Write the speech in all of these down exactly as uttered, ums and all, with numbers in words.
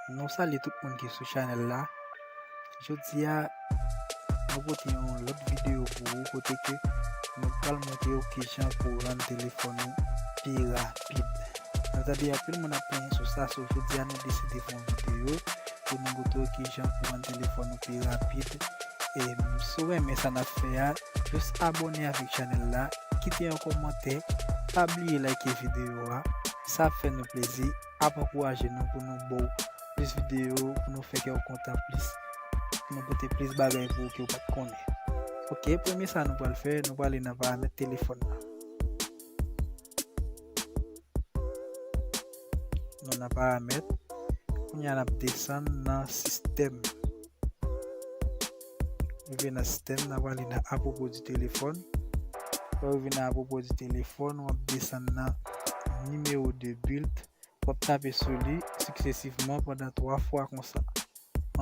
Nou salye tout moun ki sou chanèl la. Jodi a, nou pote yon lòt videyo pou ou kote ke nou pral montre w kijan pou w rann telefòn ou pi rapid. Nou tande anpil moun ap plenyen sou sa, so jodi a nou deside fè yon videyo pou nou montre w kijan pou w rann telefòn ou pi rapid. E si w renmen sa n ap fè a, jis abòne avèk chanèl la, kite yon kòmantè, pa bliye like videyo a, sa ap fè nou plezi, ap ankouraje nou pou nou ba w plis videyo, pou nou fè kè w kontan plis, pou nou pote plis bagay pou ou ke w pa t konnen. Ok, premye sa nou pral fè, nou prale nan paramèt telefòn nan. Nou nan paramèt, kounye a n ap desann nan sistèm. Rive nan sistèm, n ap prale nan apwopo di telefòn. Lè w rive nan apwopo di telefòn, w ap desann nan nimewo de build. W ap tape sou li siksesivman pandan twa fwa konsa,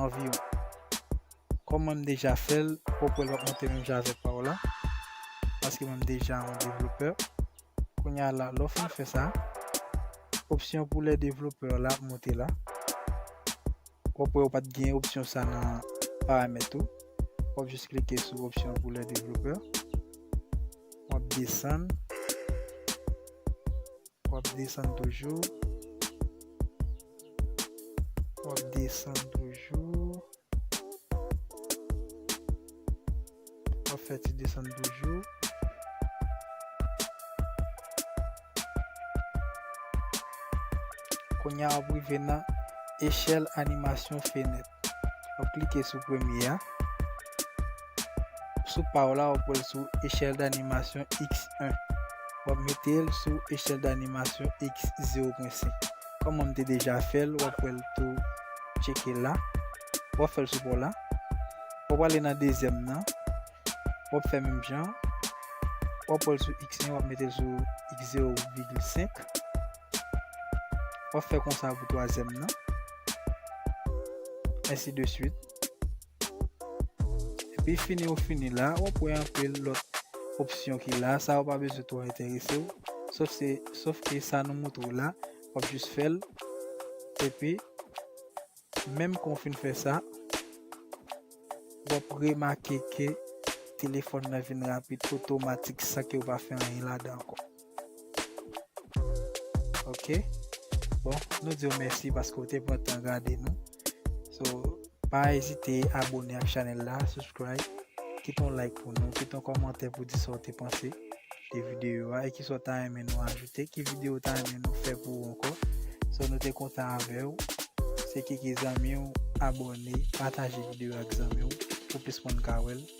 anviwon. Kòm mwen m deja fè l, w ap wè l p ap monte menm jan avèk pa w la, paske mwen m deja yon devlopè. Kounye a la, lè w fin fè sa, opsyon pou lè devlopè la ap monte la. W ap wè w pa t gen opsyon sa nan paramèt ou. W ap jis klike sou opsyon pou lè devlopè. W ap desann. W ap desann toujou. W ap desann toujou. W ap fè ti desann toujou. Kounye a w ap rive nan echèl animasyon fenèt. W ap klike sou premye a. Sou pa w la, w ap wè l sou echèl danimasyon X en. W ap mete l sou echèl danimasyon X zewo pwen senk. Kòm mwen m te deja fè l, w ap wè l tou tcheke la. W ap fè l sou pa w la. W ap prale nan dezyèm nan. W ap fè menm jan. W ap wè l sou X en, w ap mete l sou X zewo vigil senk. W ap fè konsa pou twazyèm nan. Ensi de swit. Epi fini ou fini la, w ap wè anpil lòt opsyon ki la. Sa yo pa bezwen twò enterese w. Sof se, sof ke sa nou montre w la, w ap jis fè l. Epi, menm kan w fin fè sa, w ap remake ke telefòn nan vin rapid otomatik san ke w pa fè anyen ladan ankò. Ok? Bon, nou di w mèsi paske w te pran tan gade nou. So, pa ezite abòne ak chanèl la, subscribe, kite yon like pou nou, kite yon kòmantè pou di sa w te panse de videyo a e ki sa w ta renmen nou ajoute, ki videyo w ta renmen nou fè pou ou ankò. So, nou te kontan avè w. Se Kiki zanmi w, abòne, pataje videyo ak zanmi w pou plis moun ka wè l.